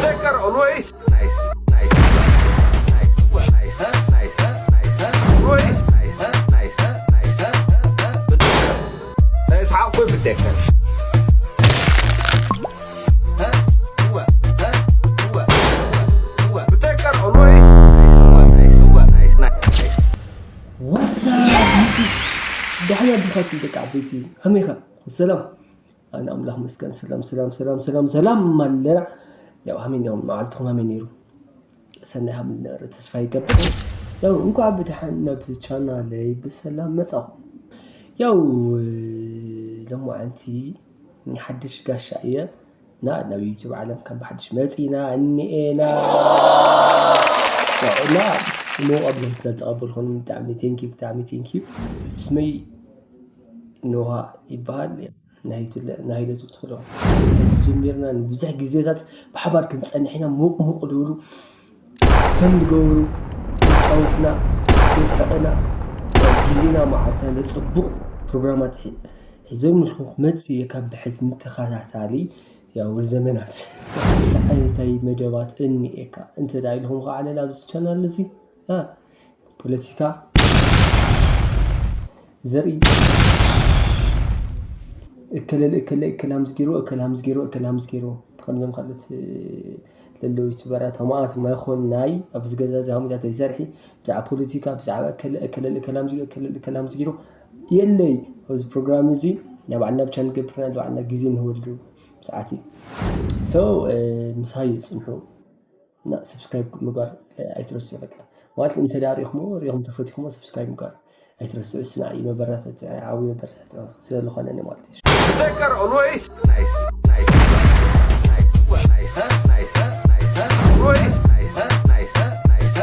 Becker always nice, nice, nice, nice, nice, nice, always nice, nice, nice, nice. It's how we Becker. Becker always nice, nice, nice, nice. ዋሳ ዳሕና ዲኻቲ ደቂ ዓበይቲ ከመይኻ ሰላም ኣነ ኣምላኽ መስገን ሰላም ሰላም ሰላም ሰላም ሰላም ኣለና። ያው ሃመይ ነይሩ መዓልትኹም ሃመይ ነይሩ። ሰናይ ሃመል ነበረ ተስፋ ይገብር። ያው እንኳዕ ብድሓን ናብ ቻናለይ ብሰላም መጻኹም። ያው ሎማዓንቲ ሓድሽ ጋሻ እየ እና ናብ ዩቱብ ዓለም ከም ብሓድሽ መጺና እኒኤና እና ሞቐብሎም ስለ ዝተቐበልኩን ብጣዕሚ ቴንኪ ብጣዕሚ ቴንኪ። ስመይ ኖሃ ይበሃል። ናይ ትለ ናይ ለዙ ትኽእሎ ጀሚርና ንብዙሕ ግዜታት ብሓባር ክንጸንሕ ኢና። ሙቕ ሙቕ ዝብሉ ከም ዝገብሩ ጫውትና ስሕቕና ግዜና መዓልትና ዘጽቡቕ ፕሮግራማት ሒዘምልኩም ክመጽእ እየ ካብ ብሕዚ ንተኸታታሊ ያው ዘመናት። ዓይነታይ መደባት እኒኤካ እንተ ዳ ኢልኹም ከዓ ኣብዚ ቻናል እዚ ፖለቲካ ዘርኢ እከለ እከለ እከለ ሃምዝጊሩ እከለ ሃምዝጊሩ እከለ ሃምዝጊሩ ከምዞም ካልኦት ለለው ዩቱበራት ተማኣት ማይኮን ናይ ኣብዚ ገዛ እዚ ሃሙዛተ ይሰርሒ ብዛዕባ ፖለቲካ ብዛዕባ እከለ እከለ እከለ ሃምዝጊሩ እከለ እከለ ሃምዝጊሩ የለይ። ኣብዚ ፕሮግራም እዚ ናይ ባዕልና ብቻ ንገብርና ባዕልና ግዜ ንህበሉ ሰዓት እዩ። So ምሳይ ይፅንሑ እና ሰብስክራይብ ምግባር ኣይትረስዑ። በቃ ማለት እንተ ዳ ሪኢኹሞ ሪኢኹም ተፈቲኹሞ ሰብስክራይብ ምግባር ኣይትረስዑ። እስና እዩ መበረታትዒ ዓብዪ መበረታትዒ ስለ ዝኾነ ማለት እዩ። Becker always nice, nice, nice, nice, nice, nice, always nice, nice, nice.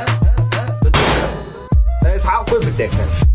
It's how we Becker.